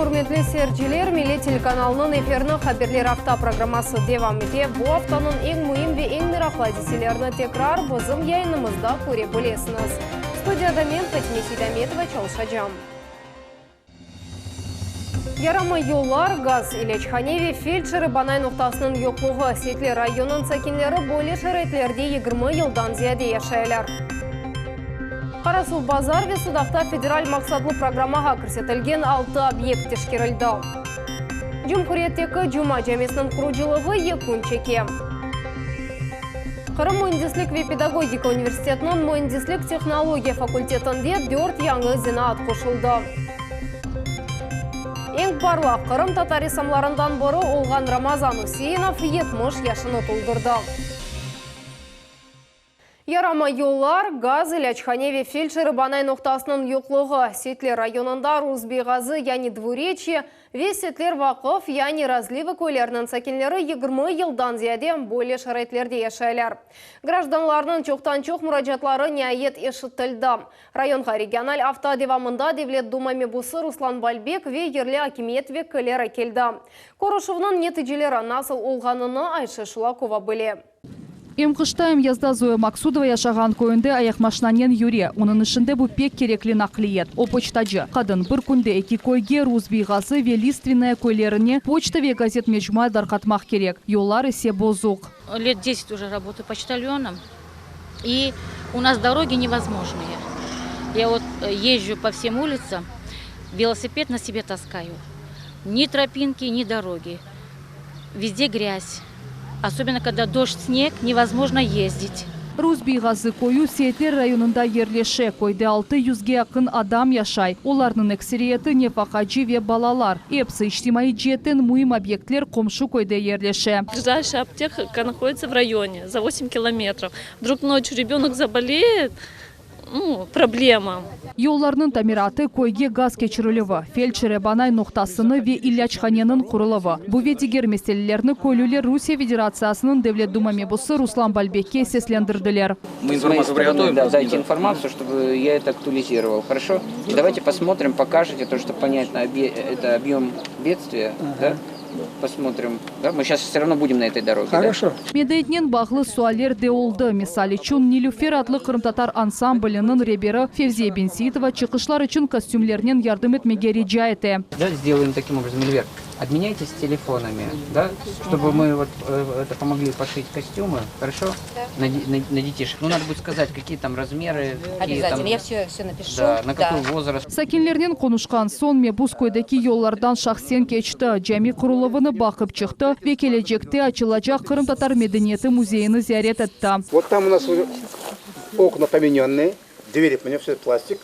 Ürmetli seyirciler, Millet telekanalınıñ efirini Haberler afta programması devam ete. Bu aftanıñ eñ müim ve eñ meraqlı adiselerini tekrar bizim yayınımızda köre bilesiñiz. Studiyada men, Fatime Seydametova, çalışacağım. Yaramay yollar, gaz, ilâchane ve feldşer-banay noqtasınıñ yoqluğı, Seyitler rayonınıñ sakinleri böyle şaraitlerde 20 yıldan ziyade yaşaylar. Qarasuvbazar ve Sudaqta federal maqsatlı programmağa kirsetilgen altı obyekt teşkerildi. Cumhuriyetteki Cuma camisiniñ qurucılığı yekün çeke. Qırım müendislik ve pedagogika universitetiniñ müendislik-tehnologiya fakultetinde dört yañı zenaat qoşuldı. Eñ parlaq qırımtatar ressamlarından biri olğan Ramazan Üseinov 70 yaşını toldurdı. Yaramay yollar, gaz, ilâchane ve feldşer-banay noqtasınıñ yoqluğı, Seyitler rayonında Rus Beyğazı, yani Dvureçye, ve Seyitler Vaqıf, yani Razlivı köyleriniñ sakinleri 20 yıldan ziyade böyle şaraitlerde yaşaylar. Grajdanlarnıñ çoqtan-çoq muracaatları niayet eşitildi. Rayonğa regional afta devamında Devlet Duma mebusı Ruslan Balbek ve yerli akimiyet vekilleri keldi. Körüşüvniñ neticeleri nasıl olğanını Ayşe Şulakova bile. Em qışta, em yazda Zoya Maksudova yaşağan köyünde ayaqmaşinanen yüre. Onıñ işinde bu pek kerekli naqliyat. O poçtacı. Qadın bir künde eki köyge, Rus Beyğazı ve Listvennaya köylerine poçta ve gazet-mecmua darqatmaq kerek. Yollar ise bozuq. Let deset уже работаю почтальоном, и у нас дороги невозможные. Я вот езжу по всем улицам, велосипед на себе таскаю. Ни тропинки, ни дороги. Везде грязь. Особенно, когда дождь, снег, невозможно ездить. Rus Beyğazı köyü Seyitler rayonında yerleşe. Köyde 600ge yaqın adam yaşay. Olarnıñ ekseriyeti nefaqacı ve balalar. Episi içtimaiy ceetten müim obyektler qomşu köyde yerleşe. Ближайшая аптека находится в районе за 8 километров. Вдруг ночью ребенок заболеет, ну, проблема. Yollarnıñ tamiratı, köyge gaz keçirilüvi, feldşer-banay noqtasını ve ilâchaneniñ quruluvı. Bu ve diger meselelerni köylüler Rusiye Federatsiyasınıñ Devlet Duma mebusı Ruslan Balbekke seslendirdiler. Мы С моей информацию стороны, приготовим. да, дайте информацию, чтобы я это актуализировал, хорошо? И давайте посмотрим, покажете то, чтобы понять на это объем бедствия, да? Посмотрим. Да? Мы сейчас все равно будем на этой дороге. да? Хорошо. Medeniyetnen bağlı sualler de oldı. Misal içün, Nilüfer adlı qırımtatar ansambliniñ reberi Fevziye Benseitova çıqışlar içün kostümlernen yardım etmege rica ete. Да, сделаем таким образом, Эльвир, обменяйтесь телефонами, да, чтобы мы вот это помогли пошить костюмы, хорошо? На детишек. Ну, надо будет сказать, какие там размеры, какие там, Обязательно. Я все напишу. да, на какой возраст. Sakinlernen qonuşqan soñ mebus köydeki yollardan şahsen keçti, cami quruluvını baqıp çıqtı ve kelecekte açılacaq Qırımtatar medeniyeti müzeyini ziyaret etti. Вот там у нас уже окна помененные, двери поменяны, все пластик.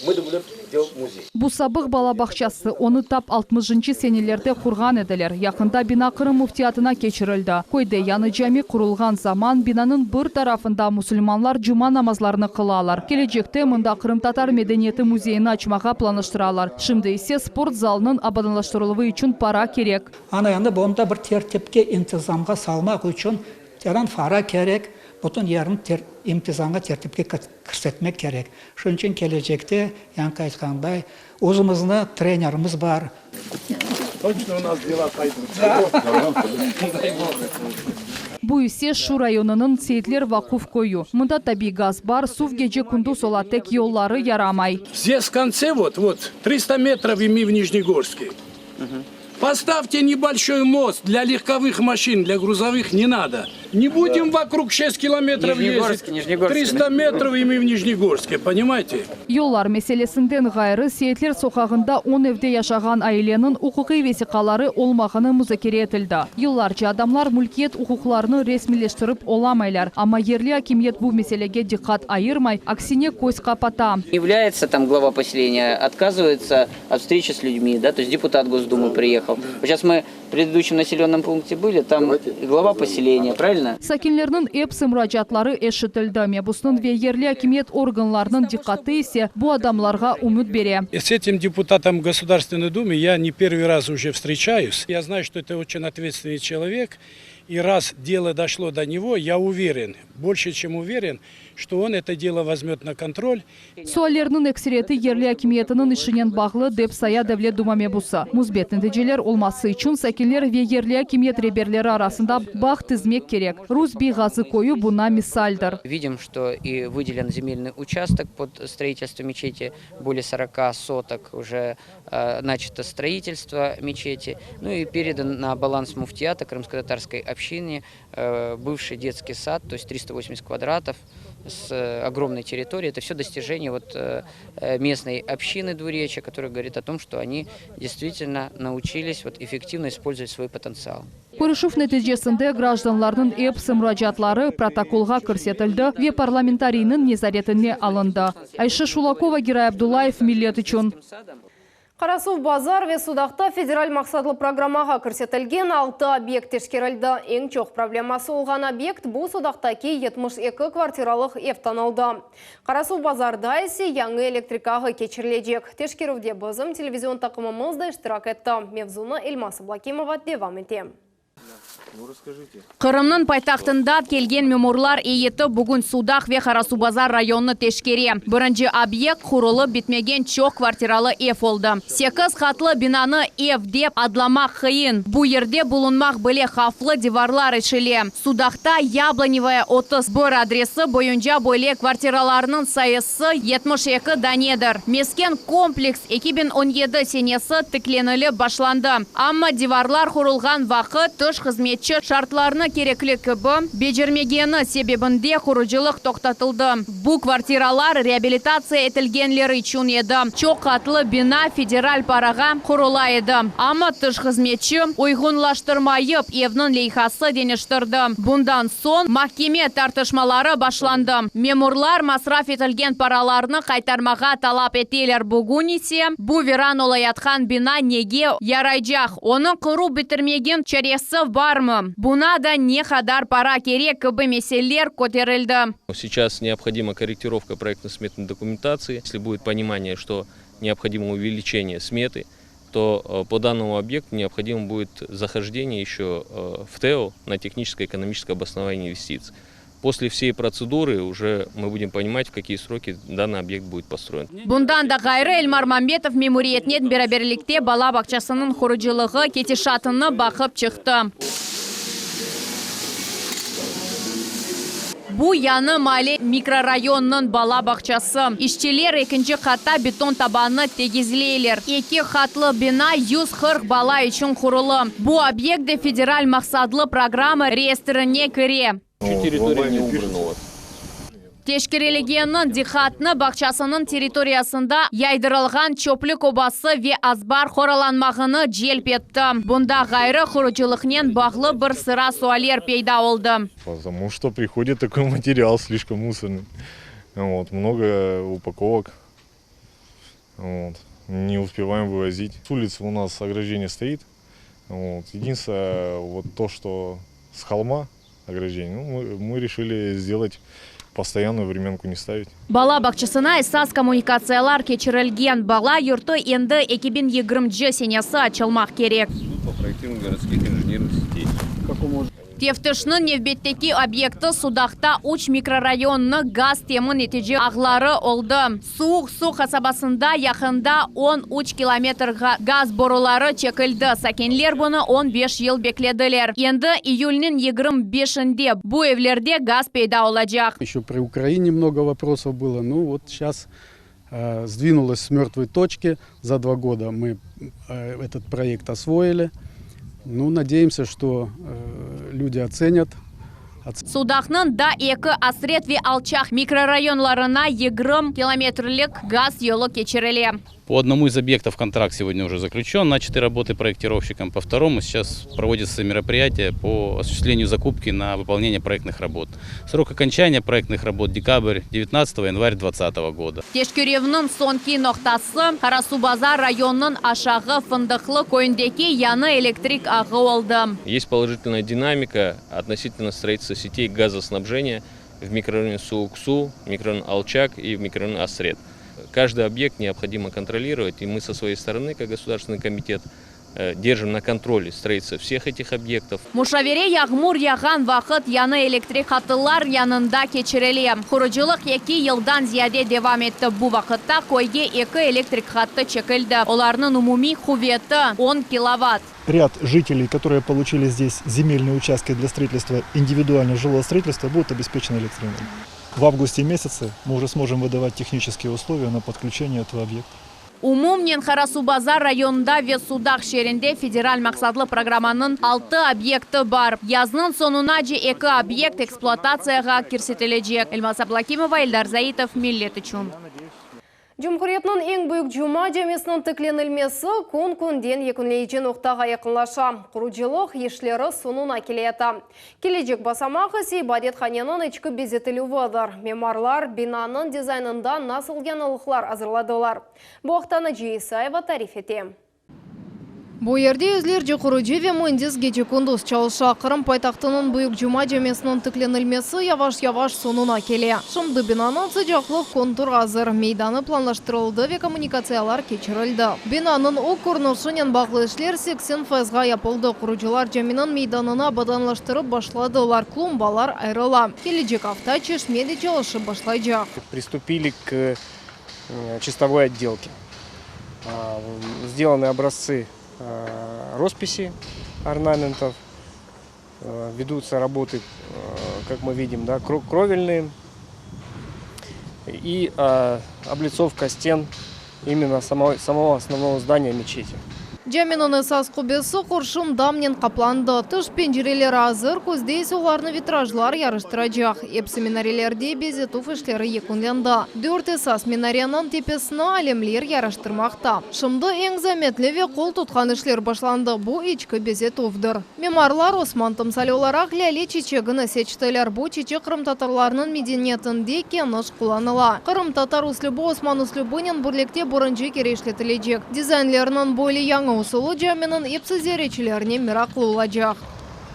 Мы думали делать музей. Bu sabıq bala bağçası, onı tap 60-ncı senelerde qurğan ediler. Yaqında bina Qırım müftiyatına keçirildi. Köyde yañı cami qurulğan zaman binanıñ bir tarafında musulmanlar cuma namazlarını qılalar. Kelecekte mında Qırımtatar medeniyeti müzeyini açmağa planlaştıralar. Şimdi ise sport zalınıñ abadanlaştırıluvı içün para kerek. Ana endi bunı bir tertipke, intizamğa salmaq içün teren para kerek, bütün yerini intizamğa, tertipke kirsetmek kerek. Şunıñ içün kelecekte, yañı aytqanday, özümizniñ trenerimiz bar. Точно у нас дела пойдут. Bu ise şu rayonınıñ Seyitler Vaquf köyü. Mında tabiiy gaz bar, suv gece kündüz ola, tek yolları yaramay. Здесь в конце вот, вот, 300 метров и мы в Нижнегорске. Поставьте небольшой мост для легковых машин, для грузовых не надо. Не будем вокруг 6 километров ездить. Нижнегорск, Нижнегорск. 300 метров и мы в Нижнегорске, понимаете? Yollar meselesinden ğayrı Seyitler soqağında 10 evde yaşağan aileniñ uquqiy vesiqaları olmağanı muzakere etildi. Yıllarca adamlar mülkiyet uquqlarını resmiyleştirip olamaylar. Amma yerli akimiyet bu meselege diqqat ayırmay, aksine köz qapata. Является там глава поселения, отказывается от встречи с людьми, да, то есть депутат Госдумы приехал. Вот Сейчас мы в предыдущем населенном пункте были, там глава поселения, правильно? Sakinlerniñ episi muracaatları eşitildi. Mebusnıñ ve yerli akimiyet organlarınıñ diqqatı ise bu adamlarğa ümüt bere. С этим депутатом Государственной Думы я не первый раз уже встречаюсь. Я знаю, что это очень ответственный человек. И раз дело дошло до него, я уверен, больше чем уверен, что он это дело возьмет на контроль. Suallerniñ ekseriyeti yerli akimiyetiniñ işinen bağlı, dep saya Devlet duma mebusı. Müsbet neticeler olması içün sakinler ve yerli akimiyet reberleri arasında bağ tizmek kerek. Rusbiy Ğazı köyü buña misaldir. Видим, что и выделен земельный участок под строительство мечети, более 40 соток уже э, начато строительство мечети, ну и передан на баланс муфтията крымско-татарской общине э, бывший детский сад, то есть 380 квадратов с э, огромной территорией. Это все достижение вот э, э, местной общины Двуречья, которая говорит о том, что они действительно научились вот эффективно использовать свой потенциал. Körüşüv neticesinde grajdanlarnıñ episi muracaatları protokolğa kirsetildi ve parlamentariyniñ nezaretine alındı. Ayşe Şulakova, Giray Abdullayev, Millet içün. Qarasuvbazar ve Sudaqta federal maqsatlı programmağa kirsetilgen altı obyekt teşkerildi. Eñ çoq probleması olğan obyekt bu Sudaqtaki 72 kvartiralıq ev tanıldı. Qarasuvbazarda ise yañı elektrik ağı keçirilecek. Teşkerüvde bizim televizion taqımımız da iştirak etti. Mevzunı Elmaz Ablakimova devam ete. Qırımnıñ paytahtından kelgen memurlar eyyeti bugün Sudaq ve Qarasuvbazar rayonını teşkere. Birinci obyekt qurulıp bitmegen çoq kvartiralı ev oldı. Sekiz qatlı binanı ev dep adlamaq qıyın. Bu yerde bulunmaq bile havflı divarlar eşile. Sudaqta Yablonevaya 31 adresi boyunca böyle kvartiralarnıñ sayısı 72 danedir. Mesken kompleks 2017 senesi tiklenilip başlandı. Amma divarlar qurulğan vaqıt tış hızmetçi şartlarnı kerekli kibi becermegeni sebebinde qurucılıq toqtatıldı. Bu kvartiralar reabilitatsiya etilgenler içün edi. Çoq qatlı bina federal parağa qurula edi. Amma tış hızmetçi uyğunlaştırmayıp evniñ leyhası deñiştirdi. Bundan soñ mahkeme tartışmaları başlandı. Memurlar masraf etilgen paralarnı qaytarmağa talap eteler. Bugün ise bu viran olayatqan bina nege yaraycaq? Onı qurıp bitirmege çaresi barmı? Buña da ne qadar para kerek kibi meseleler köterildi. Сейчас необходима корректировка проектно-сметной документации. Если будет понимание, что необходимо увеличение сметы, то э, по данному объекту необходимо будет захождение еще э, в ТЭО на техническое экономическое обоснование инвестиций. После всей процедуры уже мы будем понимать, в какие сроки данный объект будет построен. Bundan da ğayrı Elmar Mambetov memuriyetnen beraberlikte bala bağçasınıñ qurucılığı ketişatını baqıp çıqtı. Bu Yañı maale mikrorayonınıñ bala bağçası. İşçiler ekinci qatta beton tabannı tegizleyler. Eki qatlı bina 140 bala içün qurulı. Bu obyekt de federal maqsatlı programma reyestrine kire. Чуть территория не убрана у вас. Teşkerilgenniñ diqqatını bağçasınıñ territoriyasında yaydırılğan çöplük obası ve azbar qoralanmağanı celp etti. Bundan ğayrı qurucılıqnen bağlı bir sıra sualler peyda oldı. Потому что приходит такой материал слишком мусорный. Вот, много упаковок. Вот, не успеваем вывозить. С улицы у нас ограждение стоит. Вот, единственное, вот то, что с холма ограждение, ну, мы, мы решили сделать постоянную временку не ставить. Bala bağçasına esas kommunikatsiyalar keçirilgen bala yurtu endi 2020 senesi açılmaq kerek. По проектированию городских инженерных сетей. Teftişniñ nevbetteki obyekti Sudaqta 3 mikrorayonnı gaz temin etici ağları oldı. Suvuq Suv qasabasında yaqında 13 kilometr gaz boruları çekildi. Sakinler bunı 15 yıl beklediler. Endi iyülniñ 25-inde bu evlerde gaz peyda olacaq. Еще при Украине много вопросов было. Ну вот сейчас э, сдвинулось с мертвой точки. За два года мы э, этот проект освоили. Ну, надеемся, что э, люди оценят. Sudaqnıñ daa eki Asret ve Alçaq mikrorayonlarına 20 kilometrlik gaz yolu keçirile. По одному из объектов контракт сегодня уже заключен, начаты работы проектировщиком. По второму сейчас проводится мероприятие по осуществлению закупки на выполнение проектных работ. Срок окончания проектных работ декабрь 19 январь 2020 года. Teşkerüvniñ soñki noqtası Qarasuvbazar rayonınıñ Aşağı Fındıqlı köyündeki yañı elektrik ağı oldı. Есть положительная динамика относительно строительства сетей газоснабжения в микрорайоне Суук-Су, микрорайон Алчак и в микрорайоне Асрет. Каждый объект необходимо контролировать, и мы со своей стороны, как государственный комитет, Держим на контроле строительство всех этих объектов. Muşavere yağmur yağğan vaqıt yañı elektrik hattılar yanında keçirile. Qurucılıq eki yıldan ziyade devam etti. Bu vaqıtta köyge eki elektrik hattı çekildi. Olarnıñ umumiy quveti 10 kilovatt. Ряд жителей, которые получили здесь земельные участки для строительства индивидуального жилого строительства, будут обеспечены электроэнергией. В августе месяце мы уже сможем выдавать технические условия на подключение этого объекта. Umumen Qarasuvbazar rayonında ve Sudaq şeerinde federal maqsatlı programmanıñ altı obyekti bar. Yaznıñ soñunace eki obyekt ekspluatatsiyağa kirsetilecek. Elmaz Ablakimova, Eldar Zaitov, Millet içün. Cumhuriyetniñ eñ büyük Cuma camisiniñ tiklenilmesi kün-künden yekünleyici noqtağa yaqınlaşa. Qurucılıq işleri soñuna keleyata. Kelecek basamaq ise ibadethaneniñ içki bezetilüvidir. Mimarlar binanıñ dizaynında nasıl yañılıqlar azırladılar? Bu aqta Naciye İsayeva tarif ete. Bu yerde yüzlerce qurucı ve müendis gece-kündüz çalışa. Qırım paytahtınıñ büyük Cuma camisiniñ tiklenilmesi yavaş-yavaş soñuna kele. Şimdi binanıñ sıcaqlıq konturı azır, meydanı planlaştırıldı ve kommunikatsiyalar keçirildi. Binanıñ ög körünişinen bağlı işler 80 fayızğa yapıldı. Qurucılar caminiñ meydanını abadanlaştırıp başladılar, klumbalar ayırıla. Kelecek afta çeşme de çalışıp başlaycaq. Приступили к чистовой отделке. Сделаны образцы росписи орнаментов, ведутся работы, как мы видим, да, кровельные и облицовка стен именно самого основного здания мечети. Caminiñ esas qubbesi qurşun damnen qaplandı. Tış pencereleri azır, küzde ise olarnı vitrajlar yaraştıracaq. Episi minarelerde bezetüv işleri yekünlendi. Dört esas minareniñ tepesini alemler yaraştırmaqta. Şimdi eñ zametli ve qol tutqan işler başlandı, bu içki bezetüvdir. Mimarlar Osman timsali olaraq lâle çiçegini seçtiler. Bu çiçek qırımtatarlarnıñ medeniyetinde keniş qullanıla. Qırımtatar üslübi Osman üslübinen birlikte birinci kere işletilecek. Dizaynlerniñ böyle yañı usulı caminiñ episi ziyaretçilerine meraqlı olacaq.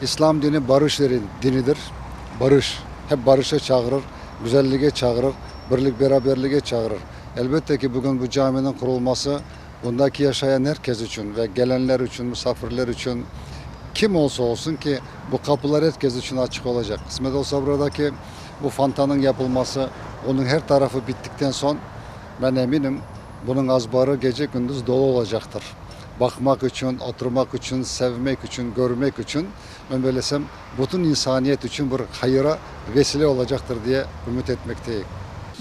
İslam dini barış dinidir. Barış, hep barışa çağırır, güzellige çağırır, birlik beraberlige çağırır. Elbette ki, bugün bu caminiñ qurulması bundaki yaşayan er kes içün ve gelenler içün, musafirler içün, kim olsa olsun ki, bu qapılar er kes içün açıq olacaq. Qısmet olsa buradaki bu fontanıñ yapılması, onıñ her tarafı bittikten soñ, men eminim, bunıñ azbarı gece-kündüz dolu olacaqtır. Baqmaq içün, oturmaq içün, sevmek içün, körmek içün, men bellesem, bütün insaniyet içün bir hayıra vesile olacaqtır diye ümüt etmekteyik.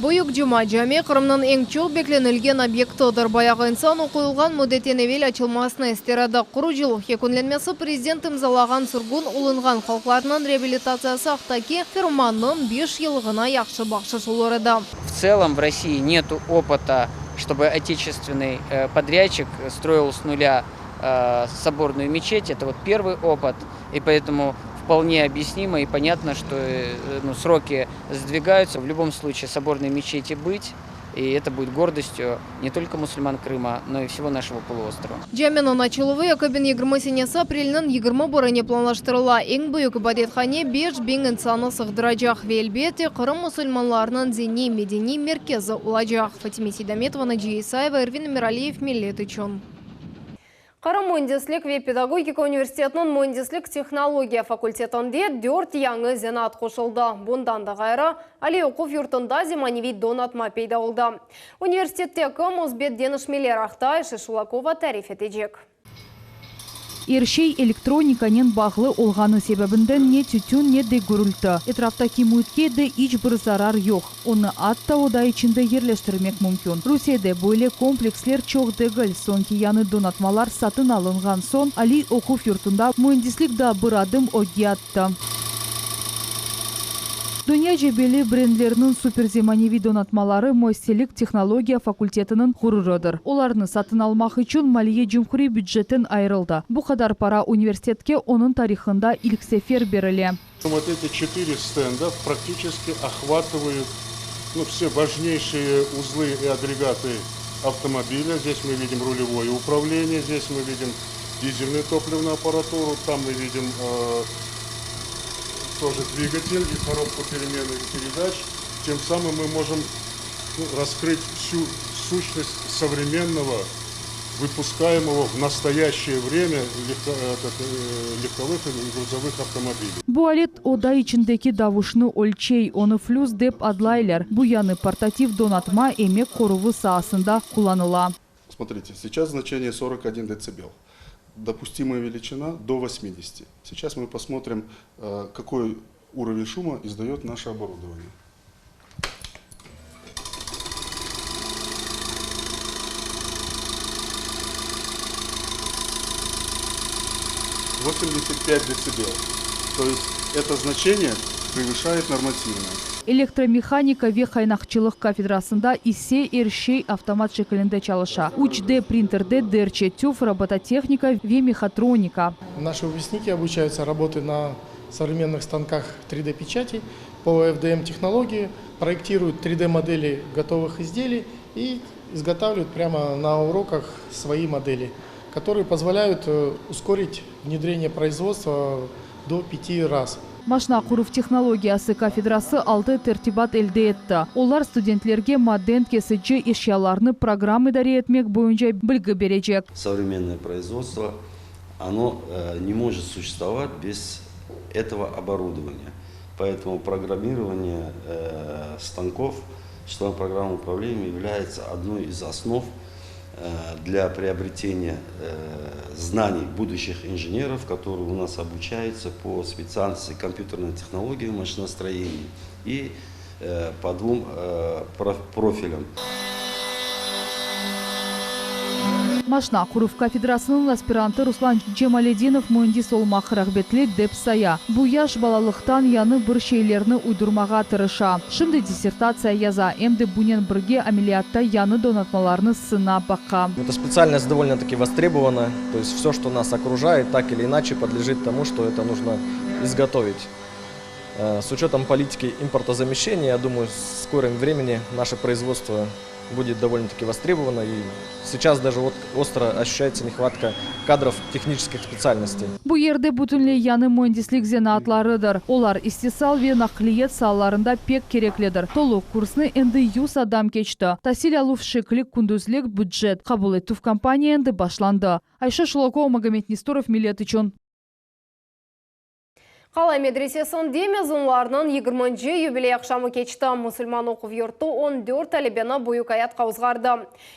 Büyük Cuma cami Qırımnıñ eñ çoq beklenilgen obyektidir. Bayağı insan o qoyulğan müddetten evel açılmasını ister edi. Qurucılıq yekünlenmesi prezident imzalağan sürgün olunğan halqlarnıñ reabilitatsiyası aqtaki fermannıñ beş yıllığına yahşı bahşış olur edi. В целом в России нету опыта, чтобы отечественный подрядчик строил с нуля соборную мечеть. Это вот первый опыт, и поэтому вполне объяснимо и понятно, что ну, сроки сдвигаются. В любом случае соборной мечети быть, и это будет гордостью не только мусульман Крыма, но и всего нашего полуострова. Caminiñ açıluvı 2020 senesi aprelniñ 21-ine planlaştırıla. Eñ büyük ibadethane 5000 insannı sığdıracaq ve elbette Qırım musulmanlarınıñ diniy medeniy merkezi olacaq. Fatime Seydametova, Naciye İsayeva, Ervin Emiraliyev, Millet içün. Qırım müendislik ve pedagogika universitetiniñ müendislik tehnologiya fakultetinde dört yañı zenaat qoşuldı. Bundan da ğayrı, aliy oquv yurtunda zemaneviy donatma peyda oldı. Universitetteki müsbet deñişmeler aqta Ayşe Şulakova tarif etecek. Er şey elektronikanen bağlı olğanı sebebinden ne tütün, ne de gürülti. Etraftaki müitke de iç bir zarar yoq. Onı atta oda içinde yerleştirmek mümkün. Rusiyede böyle kompleksler çoq degil. Soñki yañı donatmalar satın alınğan soñ aliy oquv yurtunda müendislik daa bir adım ögge attı. Dünyaca belli brendlerniñ super zemaneviy donatmaları müessiselik tehnologiya fakultetiniñ ğururıdır. Olarnı satın almaq içün maliye cumhuriy bücetten ayırıldı. Bu qadar para universitetke onıñ tarihında ilk sefer berile. Вот эти четыре стенда практически охватывают ну, все важнейшие узлы и агрегаты автомобиля. Здесь мы видим рулевое управление, здесь мы видим дизельную топливную аппаратуру, там мы видим тоже двигатель и коробку переменных передач. Тем самым мы можем ну, раскрыть всю сущность современного. выпускаемого в настоящее время легковых и грузовых автомобилей. Bu alet oda içindeki davuşnı ölçey, onı flüs dep adlaylar. Bu yañı portativ donatma emek qoruvı saasında qullanıla. Смотрите, сейчас значение 41 децибел. Допустимая величина до 80. Сейчас мы посмотрим, какой уровень шума издает наше оборудование. 85 децибел. То есть это значение превышает нормативное. Elektromehanika ve qaynaqçılıq kafedrasında ise er şey avtomat şekilinde çalışa, üç D printerde derc etüv, robototehnika ve mehatronika. Наши выпускники обучаются работе на современных станках 3D печати по FDM технологии, проектируют 3D модели готовых изделий и изготавливают прямо на уроках свои модели, которые позволяют ускорить внедрение производства до пяти раз. Maşna quruv tehnologiyası kafedrası altı tertibat elde etti. Olar studentlerge maden kesici eşyalarnı programm idare etmek boyunca bilgi berecek. Современное производство, оно не может существовать без этого оборудования. Поэтому программирование станков, программного управления является одной из основ для приобретения знаний будущих инженеров, которые у нас обучаются по специальности компьютерной технологии в машиностроении и по двум профилям. Maşna quruv kafedrasınıñ aspirantı Ruslan Cemaledinov müendis olmaq rağbetli, dep saya. Bu yaş balalıqtan yañı bir şeylerni uydurmağa tırışa. Şimdi dissertatsiya yaza, em de bunen birge ameliyatta yañı donatmalarnı sınap baqa. Эта специальность довольно-таки востребована, то есть все, что нас окружает, так или иначе подлежит тому, что это нужно изготовить. С учетом политики импортозамещения, я думаю, в скором времени наше производство будет довольно-таки востребовано. И сейчас даже вот остро ощущается нехватка кадров технических специальностей. Bu yerde bütünley yañı müendislik zenaatlarıdır. Olar istisal ve naqliyat saalarında pek kereklidir. Tolu kursnı endi 100 adam keçti. Tasil aluv şekli kündüzlik bücet. Qabul etüv kampaniya endi başlandı. Ayşe Şulakova, Magomed Nestorov, Millet içün. Qalay medresesinde mezunlarnıñ 20-nci yubiley aqşamı keçti. Musulman oquv yurtu 14 talebeni büyük ayatqa ozğardı.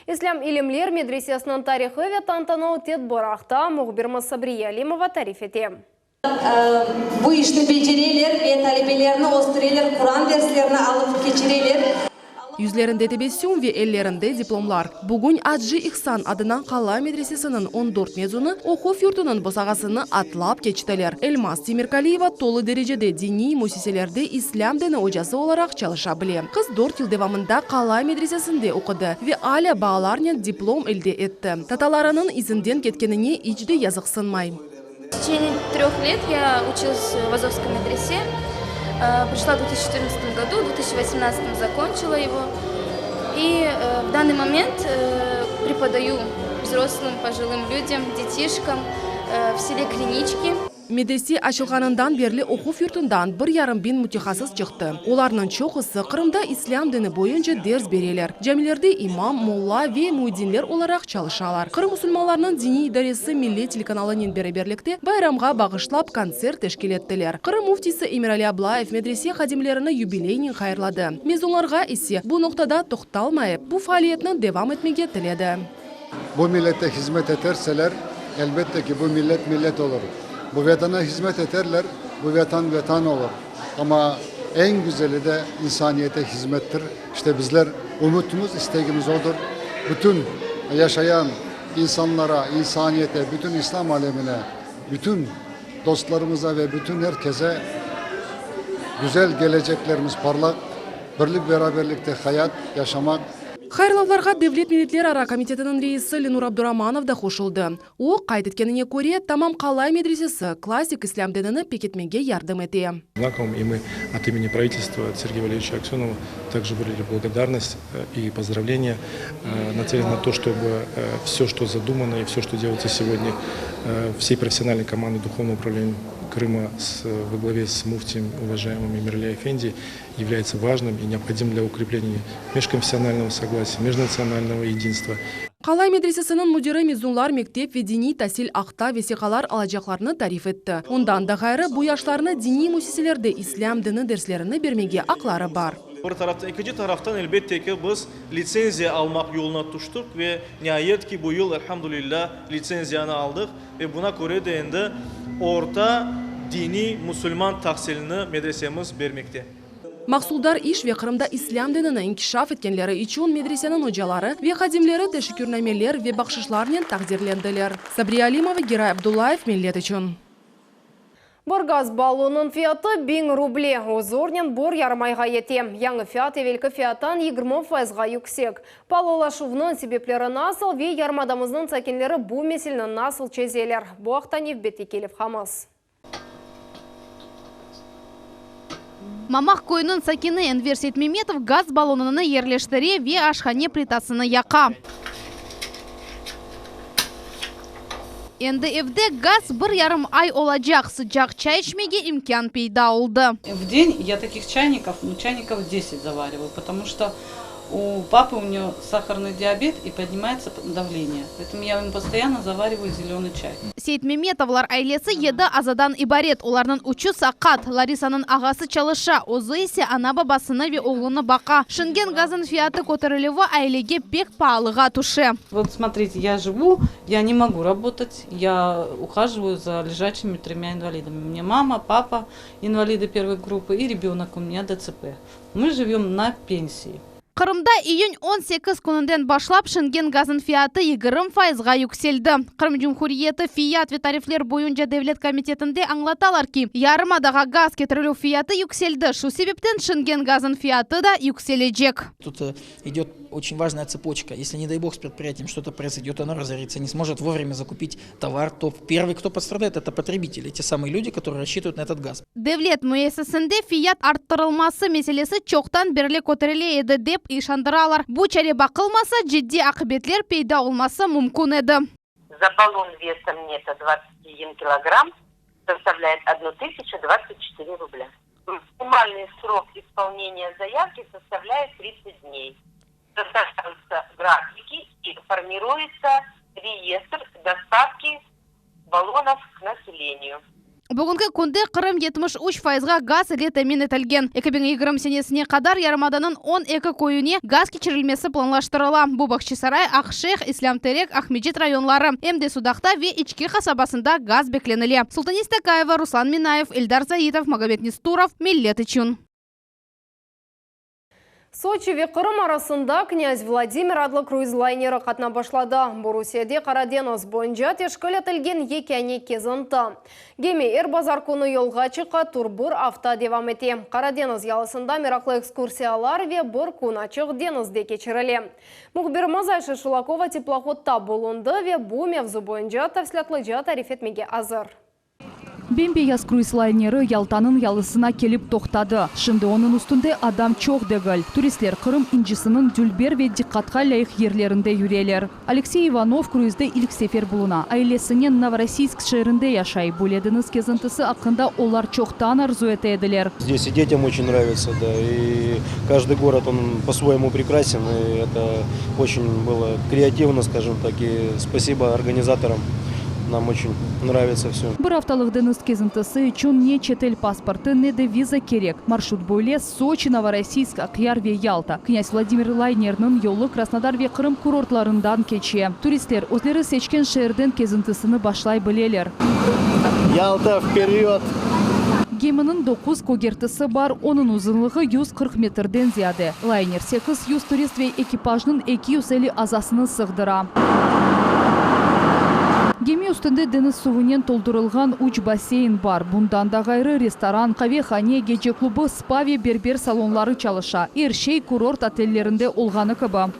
İslâm ilimler medresesiniñ tarihı ve tantanalı tedbir aqta mühbirimiz Sabriye Alimova tarif ete. Bu işni becereler ve talebelerni östüreler, Quran derslerini alıp keçireler. Yüzlerinde tebessüm ve ellerinde diplomlar. Bugün Acı İhsan adına Qalay medresesiniñ on dört mezunı oquv yurtunıñ bosağasını atlap keçtiler. Elmaz Temirkaliyeva tolu derecede diniy müessiselerde islâm dini ocası olaraq çalışa bile. Qız dört yıl devamında Qalay medresesinde oqudı ve alâ baalarnen diplom elde etti. Tatalarınıñ izinden ketkenine iç de yazıqsınmay. В течение трех лет я училась в Азовской медресе. Пришла в 2014 году, в 2018 закончила его. И в данный момент преподаю взрослым, пожилым людям, детишкам в селе Кринички. Medrese açılğanından berli oquv yurtundan bir yarım biñ mütehassıs çıqtı. Olarnıñ çoqusı Qırımda islâm dini boyunca ders bereler, camilerde imam, molla ve müedzinler olaraq çalışalar. Qırım musulmanlarınıñ diniy idaresi Millet telekanalınen beraberlikte bayramğa bağışlap kontsert teşkil ettiler. Qırım müftisi Emirali Ablayev medrese hadimlerini yubileynen hayırladı. Mezunlarğa ise bu noqtada toqtalmayıp, bu faaliyetni devam etmege tiledi. Bu millete hizmet eterseler, elbette ki, bu millet millet olur. Bu Vetana hizmet eterler, bu Vetan Vetan olur. Amma eñ güzeli de insaniyete hizmettir. İşte bizler ümütimiz, istegimiz odur, bütün yaşayan insanlara, insaniyete, bütün İslam alemine, bütün dostlarımıza ve bütün er kese güzel geleceklerimiz parlaq, birlik-beraberlikte hayat yaşamaq. Hayırlavlarğa Devlet milletlerara komitetiniñ reisi Lenur Abduramanov da qoşuldı. O, qayd etkenine köre, tamam Qalay medresesi klassik islâm dinini pekitmege yardım ete. Знаком, и мы от имени правительства, от Сергея Валерьевича Аксенова также выразили благодарность и поздравления, нацелены на то, чтобы все, что задумано и все, что делается сегодня всей профессиональной командой Духовного управления Крыма с, во главе с муфтием, уважаемым Эмирали Эфенди, является важным и необходимым для укрепления межконфессионального согласия, межнационального единства. Qalay medresesiniñ müdiri mezunlar mektep ve diniy tasil aqta vesiqalar alacaqlarını tarif etti. Ondan da ğayrı, bu yaşlarnı diniy müessiselerde islâm dini derslerini bermege aqları bar. Bir taraftan, ekinci taraftan, elbette ki, biz litsenziya almaq yoluna tüştik ve niayet ki, bu yıl, elhamdülillâ, litsenziyanı aldıq ve buna köre de endi orta diniy musulman tahsilini medresemiz bermekte. Mahsuldar iş ve Qırımda islâm dinini inkişaf etkenleri içün medreseniñ ocaları ve hadimleri teşekkürnameler ve bahşışlarnen taqdirlendiler. Sabriye Alimova, Giray Abdullayev, Millet içün. Bir gaz ballonınıñ fiyatı 1000 ruble, o zornen bir yarım ayğa yete. Yañı fiyat evelki fiyattan 20 fayızğa yüksek. Paalılaşuvnıñ sebepleri nasıl ve yarımadamıznıñ sakinleri bu meseleni nasıl çezeler? Bu aqta nevbetteki levhamız. Mamaq köyüniñ sakini Enver Seytmemetov gaz ballonını yerleştire ve aşhane plitasını yaqa. Endi evde gaz bir yarım ay olacaq, sıcaq çay içmege imkân peyda oldı. В день я таких чайников, ну, чайников десять завариваю, потому что у папы у него сахарный диабет и поднимается давление, поэтому я ему постоянно завариваю зеленый чай. Seytmemetovlar ailesi yedi azadan ibaret, olarnıñ üçü saqat. Larisanıñ ağası çalışa, özü ise ana-babasını ve oğlunı baqa. Şingen gaznıñ fiyatı köterilüvi ailege pek paalığa tüşe. Вот смотрите, я живу, я не могу работать, я ухаживаю за лежачими тремя инвалидами. У меня мама, папа инвалиды первой группы и ребенок у меня ДЦП. Мы живем на пенсии. Qırımda iyün 18 kününden başlap şingen gaznıñ fiyatı 20 fayızğa yükseldi. Qırım Cumhuriyeti Fiyat ve tarifler boyunca devlet komitetinde añlatalar ki, yarımadağa gaz ketirilüv fiyatı yükseldi, şu sebepten şingen gaznıñ fiyatı da yükselecek. Тут идет очень важная цепочка. Если, не дай бог, с предприятием что-то произойдет, оно разорится, не сможет вовремя закупить товар, то первый, кто пострадает, это потребители, те самые люди, которые рассчитывают на этот газ. Devlet müessisesinde fiyat arttırılması meselesi çoqtan berli köterile edi, dep işandıralar. Bu çare baqılmasa, ciddiy aqibetler peyda olması mümkün edi. За баллон весом нетто 21 килограмм составляет 1024 рубля. Максимальный срок исполнения заявки составляет 30 дней. Составляются графики и формируется реестр доставки баллонов к населению. Bugünki künde Qırım 73 fayızğa gaz ile temin etilgen. 2020 senesine qadar yarımadanıñ 12 köyüne gaz keçirilmesi planlaştırıla. Bu Bağçasaray, Aqşeyh, İslâm Terek, Aqmescit rayonları, em de Sudaqta ve İçki qasabasında gaz beklenile. Sultaniye Stakayeva, Ruslan Minayev, Eldar Zaitov, Magomed Nesturov, Millet içün. Soçi ve Qırım arasında Knâz Vladimir adlı kruiz layneri qatnap başladı. Bu Rusiyede Qara deñiz boyunca teşkil etilgen yekâne kezinti. Gemi er bazar künü yolğa çıqa, tur bir afta devam ete. Qara deñiz yalısında meraqlı ekskursiyalar ve bir kün açıq deñizde keçirile. Mühbirimiz Ayşe Şulakova teplohodda bulundı ve bu mevzu boyunca tafsilâtlıca tarif etmege azır. Bem-beyaz kruiz layneri Yaltanıñ yalısına kelip toqtadı. Şimdi onıñ üstünde adam çoq degil. Turistler Qırım incisiniñ dülber ve diqqatqa lâyıq yerlerinde yüreler. Aleksey İvanov kruizde ilk sefer buluna. Ailesinen Novorossiysk şeerinde yaşay. Böyle deñiz kezintisi aqqında olar çoqtan arzu ete ediler. Здесь и детям очень нравится, да, и каждый город, он по-своему прекрасен, и это очень было креативно, скажем так, и спасибо организаторам, нам очень нравится все. Bir aftalıq deñiz kezintisi içün ne çetel pasportı, ne de viza kerek. Marşrut böyle: Soçi, Novorossiysk, Aqyar ve Yalta. Knâz Vladimir layneriniñ yolu Krasnodar ve Qırım kurortlarından keçe. Turistler özleri seçken şeerden kezintisini başlay bileler. Ялта, вперед! Geminiñ doquz kögertisi bar, onıñ uzunlığı 140 metrden ziyade. Layner 800 turist ve ekipajnıñ 250 azasını sığdıra. Gemi üstünde deñiz suvunen toldurılğan üç basseyn bar. Bundan da ğayrı, restoran, qavehane, gece klubı, spa ve berber salonları çalışa. Er şey kurort otellerinde olğanı kibi.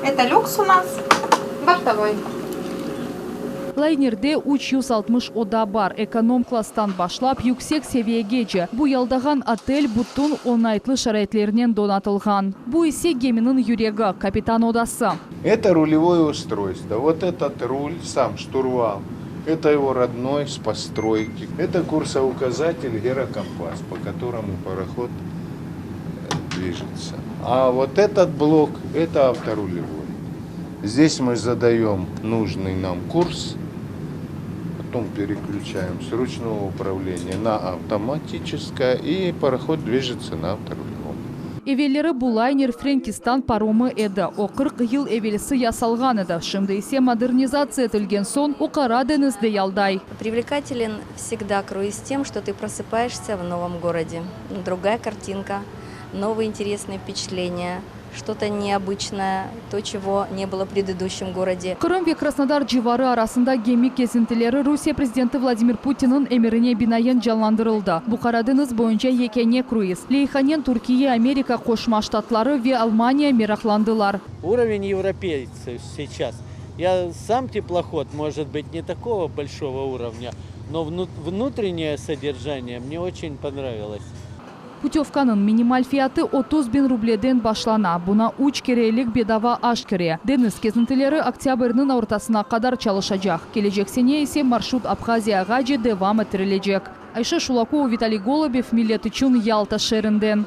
Это люкс у нас бортовой. Laynerde 360 oda bar. Ekonom klasstan başlap yüksek seviyegece. Bu yaldağan otel bütün oñaytlı şaraitlernen donatılğan. Bu ise geminiñ yüregi, kapitan odası. Это рулевое устройство. Вот этот руль, сам штурвал, это его родной с постройки. Это курсоуказатель гирокомпас, по которому пароход движется. А вот этот блок, это авторулевой. Здесь мы задаем нужный нам курс, потом переключаем с ручного управления на автоматическое, и пароход движется на авторулевом. Evelleri bu layner Frenkistan paromı edi. O, 40 yıl evelsi yasalğan edi, şimdi ise modernizatsiya etilgen soñ o Qara deñizde yalday. Привлекателен всегда круиз тем, что ты просыпаешься в новом городе. Другая картинка, новые интересные впечатления, что-то необычное, то, чего не было в предыдущем городе. Qırım ve Krasnodar civarı arasında gemi kezintileri Rusiye prezidenti Vladimir Putinniñ emirine binaen canlandırıldı. Bu Qara deñiz boyunca yekâne kruiz. Leyhanen Türkiye, Amerika Qoşma Ştatları ve Almaniya meraqlandılar. Уровень европейцев сейчас. Я сам теплоход, может быть, не такого большого уровня, но внутреннее содержание мне очень понравилось. Putövkanıñ minimal fiyatı 30 biñ rubleden başlana, buña üç kerelik bedava aş kire. Deñiz kezintileri oktâbrniñ ortasına qadar çalışacaq, kelecek sene ise marşrut Abhaziyağace devam ettirilecek. Ayşe Şulakova, Vitaliy Golubev, Millet içün Yalta şeerinden.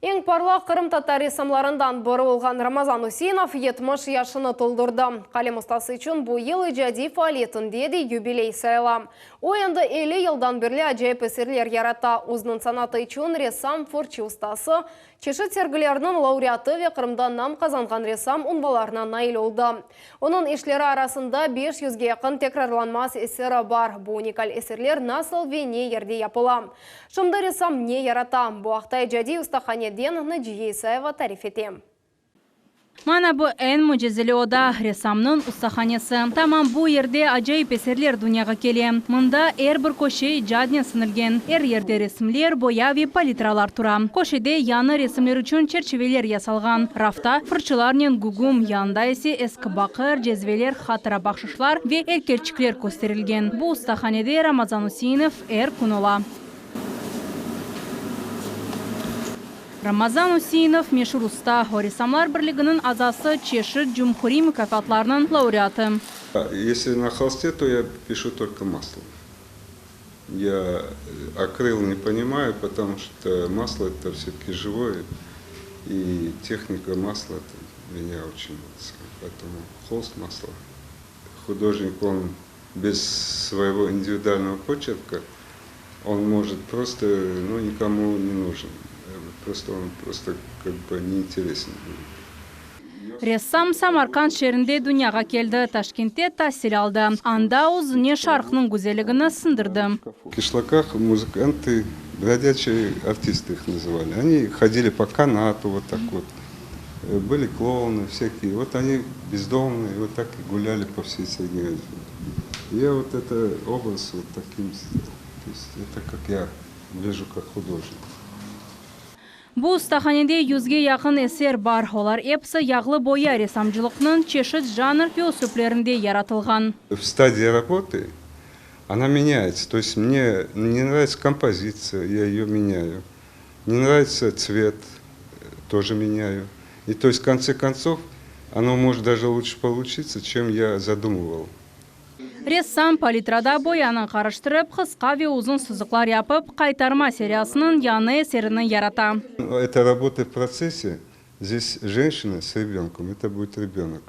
Eñ parlaq qırımtatar ressamlarından biri olğan Ramazan Useinov 70 yaşını toldurdı. Qalem ustası içün bu yıl icadiy faaliyetinde de yubiley sayıla. O endi 50 yıldan berli acayip eserler yarata. Özüniñ sanatı içün ressam, fırçı ustası, çeşit sergilerniñ laureatı ve Qırımda nam qazanğan ressam unvanlarına nail oldı. Onıñ işleri arasında 500ge yaqın tekrarlanmaz eseri bar. Bu unikal eserler nasıl ve ne yerde yapıla? Şimdi ressam ne yarata? Bu aqta icadiy ustahaneden Naciye İsayeva tarif ete. Mana bu eñ mücizeli oda, ressamnıñ ustahanesi. Tamam bu yerde acayip eserler dünyağa kele. Mında er bir köşe icadnen siñilgen. Er yerde resimler, boya ve palitralar tura. Köşede yañı resimler içün çerçiveler yasalğan. Rafta fırçılarnen gügüm, yanında ise eski baqır, cezveler, hatıra bahşışlar ve eykelçikler kösterilgen. Bu ustahanede Ramazan Useinov er kün ola. Ramazan Useinov, meşur usta, o Ressamlar birliginiñ azası, çeşit cumhuriy mukâfatlarnıñ laureatı. Если на холсте, то я пишу только маслом. Я акрил не понимаю, потому что масло это все-таки живое, и техника масла это меня очень вот, поэтому холст масло. Художник, он без своего индивидуального почерка, он может просто, ну, никому не нужен. Просто он просто как бы неинтересен будет. Ressam Samarkand şeerinde dünyağa keldi, Taşkentte tasil aldı. Anda özüne şarqnıñ güzelligini siñdirdi. В кишлаках музыканты, бродячие артисты их называли. Они ходили по канату вот так вот. Были клоуны всякие. Вот они бездомные, вот так и гуляли по всей Средней Азии. Я вот это образ вот таким сделал. То есть это как я вижу как художник. Bu ustahanede yüzge yaqın eser bar. Olar episi yağlı boya ressamcılıqnıñ çeşit janr ve üslüplerinde yaratılğan. В стадии работы она меняется. То есть мне не нравится композиция, я ее меняю. Не нравится цвет, тоже меняю. И то есть в конце концов оно может даже лучше получиться, чем я задумывал. Ressam palitrada boyanı qarıştırıp, qısqa ve uzun sızıqlar yapıp, Qaytarma seriyasınıñ yañı eserini yarata. Это работа в процессе. Здесь женщина с ребенком, это будет ребенок.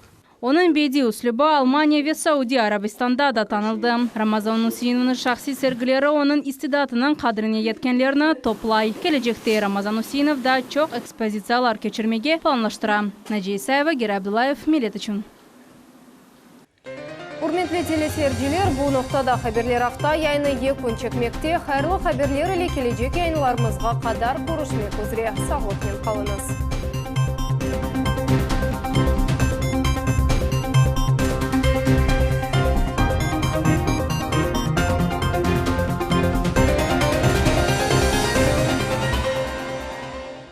Onıñ bediy üslübi Almaniya ve Saudiya Arabistanda da tanıldı. Ramazan Useinovnıñ şahsiy sergileri onıñ istidatınıñ qadrine yetkenlerni toplay. Kelecekte Ramazan Useinov daa çoq ekspozitsiyalar keçirmege planlaştıra. Naciye İsayeva, Giray Abdullayev, Millet içün. Ürmetli teleseyirciler, bu noqtada Haberler afta yayını yekün çekmekte. Hayırlı haberler ile kelecek yayınlarımızğa qadar körüşmek üzre. Sağlıqnen qalıñız.